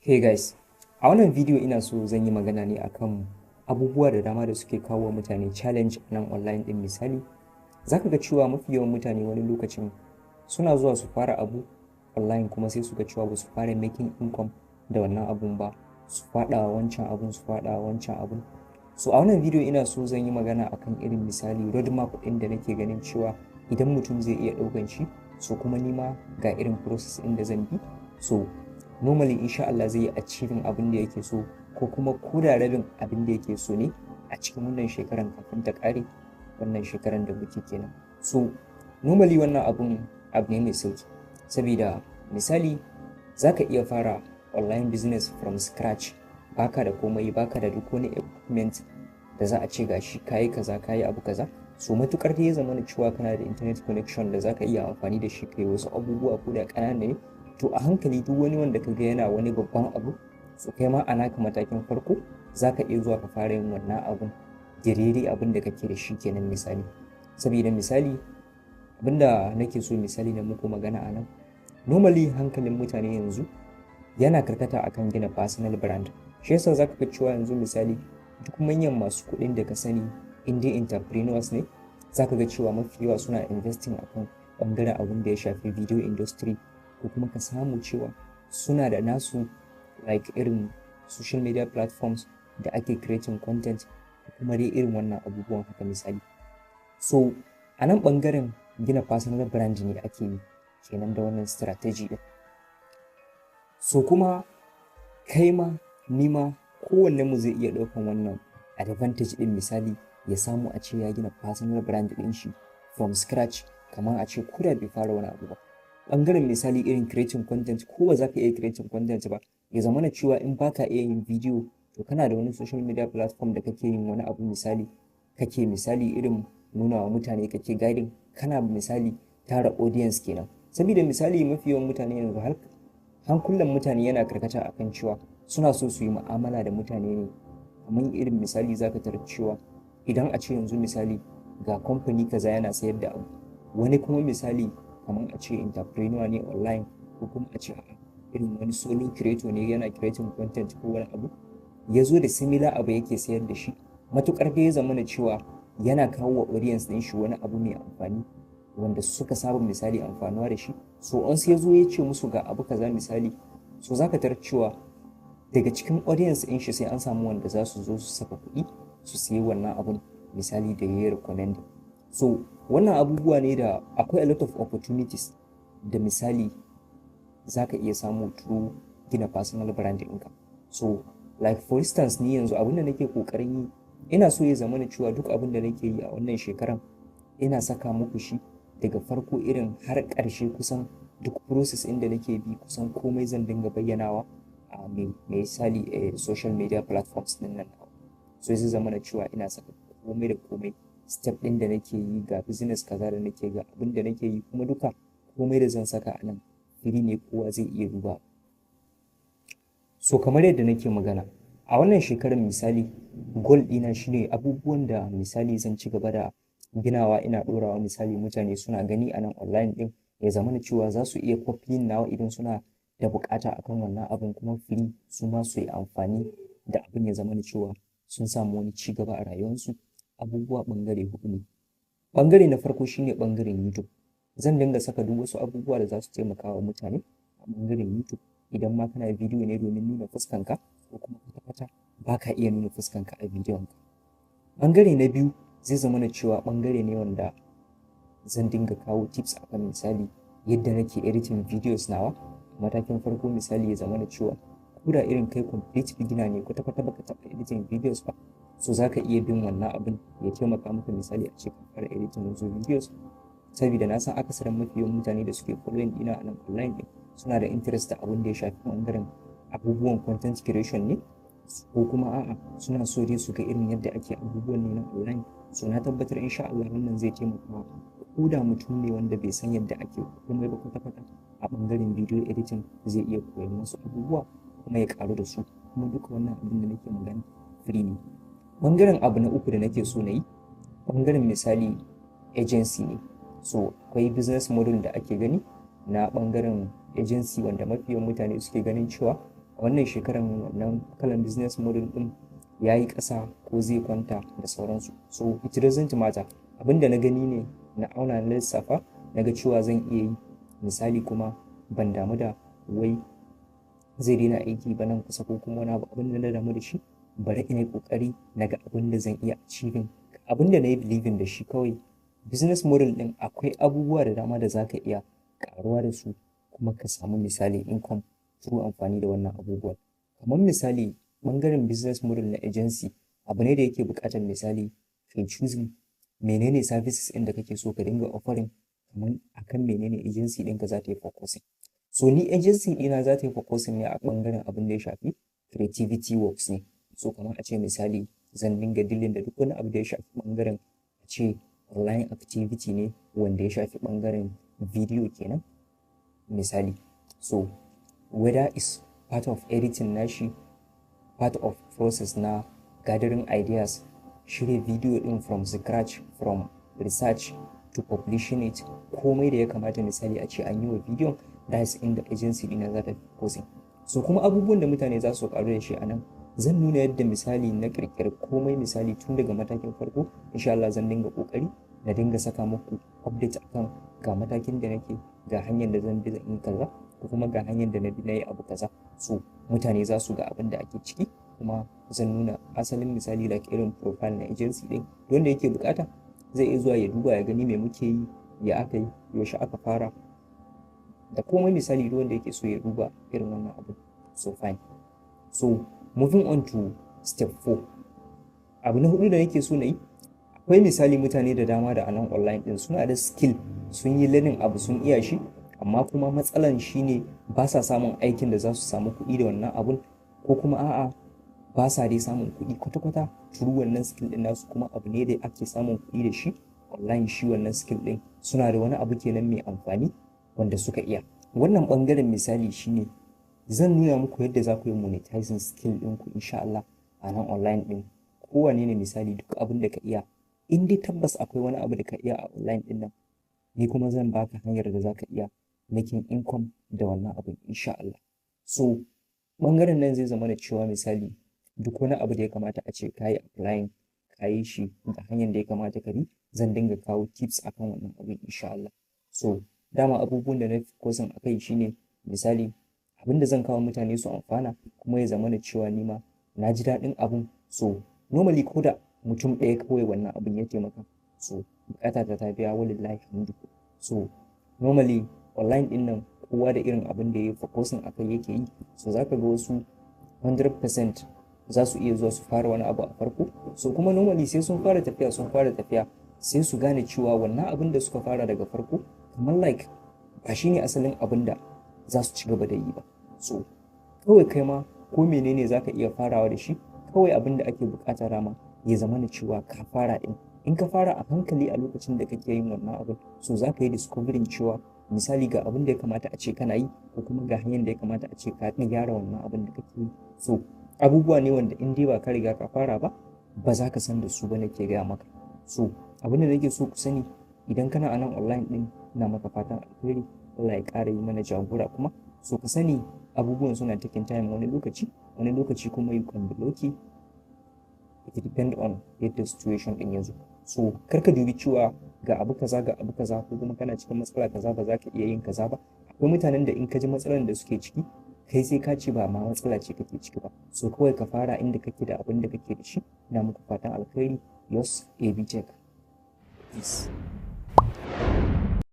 Hey guys, a wannan video ina so zan yi magana ne akan abubuwa da dama da suke kawo wa mutane challenge nan online din. Misali, zaka ga cewa mafi yawan mutane wani lokacin suna zuwa su fara abu online, kuma sai su ga cewa ba su fara making income da wannan abun ba, su faɗa wancan abun, su faɗa wancan abun. So a wannan video ina so zan yi magana akan irin misali roadmap ɗin da nake ganin cewa idan mutum zai iya ɗaukan shi, so kuma nima ga irin process ɗin da zan bi, so normally insha Allah zai yi achieving abin da yake so, ko kuma ko da rabin abin da yake so ne a cikin wannan shekaran kafin ta ƙare, wannan shekaran da muke kenan. So normally wannan abun abu ne mai sauki, saboda misali zaka iya fara online business from scratch, baka da komai, baka da duk wani equipment da za a ce gashi kayi kaza, kayi abu kaza. So matukar dai ya zama cewa kana da internet connection da zaka iya amfani da shi kai wasu abubuwa ko da ƙanana ne, to a hankali duk wani wanda ka ga yana wani babban abu, so kai ma a naka matakin farko zaka iya zuwa ka fara yin wannan abun daidai abin da kake da shi kenan. Misali, saboda misali abinda nake so misali na muku magana a nan, normally hankalin mutane yanzu yana karkata akan gina personal brand. Shi yasa zaka ga cewa yanzu misali duk manyan masu kuɗin da ka sani, in dai entrepreneurs ne, zaka ga cewa mafi yawa suna investing akan ɓangaren abin da ya shafi video industry, ko kuma ka samu cewa suna da nasu like irin social media platforms da ake creating content, ko kuma dai irin wannan abubuwan haka misali. So a nan ɓangaren gina personal brand ne ake yi kenan da wannan strategy ɗin. So kuma kai ma, ni ma, kowanne mu zai iya ɗaukan wannan advantage ɗin, misali ya samu a ce ya gina personal brand ɗin shi from scratch, kamar a ce ko da bai fara wani abu ba ɓangaren misali irin creating content, ko ba za ka iya creating content ba, ya zamana cewa in baka iya yin video, to kana da wani social media platform da kake yin wani abu, misali kake misali irin nuna wa mutane, kake guiding, kana misali tara audience kenan. Saboda misali mafi yawan mutane yanzu har hankulan mutane yana karkata akan cewa suna so su yi mu'amala da mutane ne. Kamar irin misali zaka tarar cewa idan a ce yanzu misali ga kamfani kaza yana sayar da abu, wani kuma misali kamar a ce entrepreneur ne online, ko kuma a ce a'a, irin wani solo creator ne yana creating content ko wani abu, ya zo da similar abu yake sayar da shi, matukar dai ya zamana cewa yana kawo wa audience ɗin shi wani abu mai amfani wanda suka saba misali amfanuwa da shi, so on sai ya zo ya ce musu ga abu kaza misali, so zaka tarar cewa daga cikin audience ɗin shi sai an samu wanda za su zo su saka kuɗi su sayi wannan abun misali da ya yi recommend. So wannan abubuwa ne da akwai a lot of opportunities da misali za ka iya samu through gina personal brand ɗinka. So like for instance, ni yanzu abin da nake ƙoƙarin yi, ina so ya zamana cewa duk abin da nake yi a wannan shekaran ina saka muku shi daga farko irin har ƙarshe. Kusan duk process ɗin da nake bi, kusan komai zan dinga bayyanawa a misali social media platforms ɗin nan. So zai zamana cewa ina saka komai da komai, step ɗin da nake yi, ga business kaza da nake, ga abin da nake yi, kuma duka komai da zan saka a nan free ne, kowa zai iya duba. So kamar yadda nake magana, a wannan shekarar misali goal ɗina shine abubuwan da misali zan ci gaba da ginawa ina ɗorawa, misali mutane suna gani a nan online ɗin, ya zamana cewa za su iya copying nawa idan suna da buƙata akan wannan abun, kuma free, su ma su yi amfani da abin, ya zamana cewa sun samu wani ci gaba a rayuwarsu. Abubuwa ɓangare huɗu ne. Ɓangare na farko shine ɓangaren YouTube. Zan dinga saka duk wasu abubuwa da za su taimaka wa mutane a ɓangaren YouTube, idan ma kana bidiyo ne domin nuna fuskanka, ko kuma kwata-kwata ba ka iya nuna fuskanka a bidiyonka. Ɓangare na biyu zai zamana cewa ɓangare ne wanda zan dinga kawo tips akan misali yadda nake editing videos nawa. Matakin farko misali ya zamana cewa ko da irin kai complete beginner ne, kwata-kwata baka taɓa editing videos ba, so za ka iya bin wannan abin ya taimaka maka misali a ce ka fara editing wasu videos. Saboda na san akasarin mafi yawan mutane da suke following ɗina a nan online ɗin suna da interest da abin da ya shafi ɓangaren abubuwan content creation ne, ko kuma a'a, suna so dai su ga irin yadda ake abubuwan ne na online. So na tabbatar insha Allah wannan zai taimaka, ko da mutum ne wanda bai san yadda ake komai ba kwata-kwata a ɓangaren video editing, zai iya koyon wasu abubuwa kuma ya ƙaru da su. Kuma duka wannan abin da nake magana free ne. Ɓangaren abu na uku da nake so na yi, ɓangaren misali agency ne. So akwai business model da ake gani na ɓangaren agency wanda mafi yawan mutane suke ganin cewa A wannan shekaran wannan kalan business model ɗin ya yi ƙasa ko zai kwanta da sauransu. So it doesn't matter. Abin da na gani ne na auna, na lissafa, na ga cewa zan iya yi misali, kuma ban damu da wai zai daina aiki ba nan kusa ko kuma wani abu. Abin da na damu da shi, bari in yi ƙoƙari na ga abin da zan iya achieving. Abin da na yi believing da shi kawai, business model ɗin akwai abubuwa da dama da za ka iya ƙaruwa da su kuma ka samu misali income through amfani da wannan abubuwan. Kamar misali ɓangaren business model na agency, abu ne da yake buƙatar misali kai choosing menene services ɗin da kake so ka dinga offering, kamar akan menene agency ɗinka za ta yi focusing. So ni agency ɗina za ta yi focusing ne a ɓangaren abin da ya shafi creativity works ne. So kamar a ce misali zan dinga dealing da duk wani abu da ya shafi ɓangaren a ce online activity ne wanda ya shafi ɓangaren video kenan misali. So whether is part of editing nashi, part of process na gathering ideas, shirya video ɗin from scratch, from research to publishing it, komai da ya kamata misali a ce an yi wa bidiyon, that is inda agency ɗina za ta focusing. So kuma abubuwan da mutane za su ƙaru da shi a nan, zan nuna yadda misali na ƙirƙiri komai misali tun daga matakin farko. Insha Allah zan dinga ƙoƙari na dinga saka muku update akan ga matakin da nake, ga hanyar da zan bi zan yi kaza, ko kuma ga hanyar da na bi na yi abu kaza. So mutane za su ga abin da ake ciki, kuma zan nuna asalin misali like irin profile na agency ɗin. Wanda yake buƙata zai iya zuwa ya duba ya gani me muke yi, ya aka yi, yaushe aka fara da komai misali, duk wanda yake so ya duba irin wannan abu. So fine. So moving on to step 4, abu na hudu da nake so na yi, akwai misali mutane da dama da a nan online din suna da skill, sun yi learning abu, sun iya shi, amma kuma matsalan shine ba sa samun aikin da za su samu kuɗi da wannan abun, ko kuma a'a, ba sa dai samun kuɗi kwata-kwata through wannan skill din nasu. Kuma abu ne da ake samun kuɗi da shi online shi wannan skill din. Suna da wani abu kenan mai amfani wanda suka iya. Wannan bangaren misali shine zan nuna muku yadda za ku yi monetizing skill ɗinku insha Allah a nan online ɗin. Kowane ne misali duk abin da ka iya, in dai tabbas akwai wani abu da ka iya a online ɗin nan, ni kuma zan baka hanyar da za ka iya making income da wannan abin insha Allah. So bangaren nan zai zama da cewa misali duk wani abu da ya kamata a ce ka yi applying, ka yi shi da hanyar da ya kamata ka bi, zan dinga kawo tips akan wannan abin insha Allah. So dama abubuwan da na fi focusing akai shine misali abin da zan kawo mutane su amfana, kuma ya zama da cewa ni ma na ji daɗin abun. So normally ko da mutum ɗaya kawai wannan abun ya taimaka, so buƙata ta biya, walillahi hamdu. So normally online ɗin nan kowa da irin abin da ya yi focusing akai yake yi. So zaka ga wasu 100% za su iya zuwa su fara wani abu a farko, so kuma normally sai sun fara tafiya, sun fara tafiya, sai su gane cewa wannan abin da suka fara daga farko kamar like ba shine asalin abin da za su ci gaba da yi ba. So kawai kai ma ko menene za ka iya farawa da shi, kawai abin da ake bukata rama ya zama na cewa ka fara din. In ka fara a hankali a lokacin da kake yin wannan abin, so za ka yi discovering cewa misali ga abin da ya kamata a ce kana yi, ko kuma ga hanyar da ya kamata a ce ka gyara wannan abin da kake yi. So abubuwa ne wanda in dai ba ka riga ka fara ba, ba za ka san da su ba, nake gaya maka. So abin da nake so ku sani, idan kana a nan online din, ina maka fatan alheri, Allah ya ƙara yi mana jagora. Kuma so ka sani abubuwan suna taking time wani lokaci, wani lokaci kuma you can be lucky. It depend on yadda situation din ya zo. So kar ka dubi cewa ga abu kaza, ga abu kaza, ko kuma kana cikin matsala kaza, ba za ka iya yin kaza ba. Akwai mutanen da in ka ji matsalar da suke ciki, kai sai ka ce ba ma matsala ce kake ciki ba. So kawai ka fara inda kake da abin da kake da shi. Ina muku fatan alkhairi. Yours, AB Tech. Peace.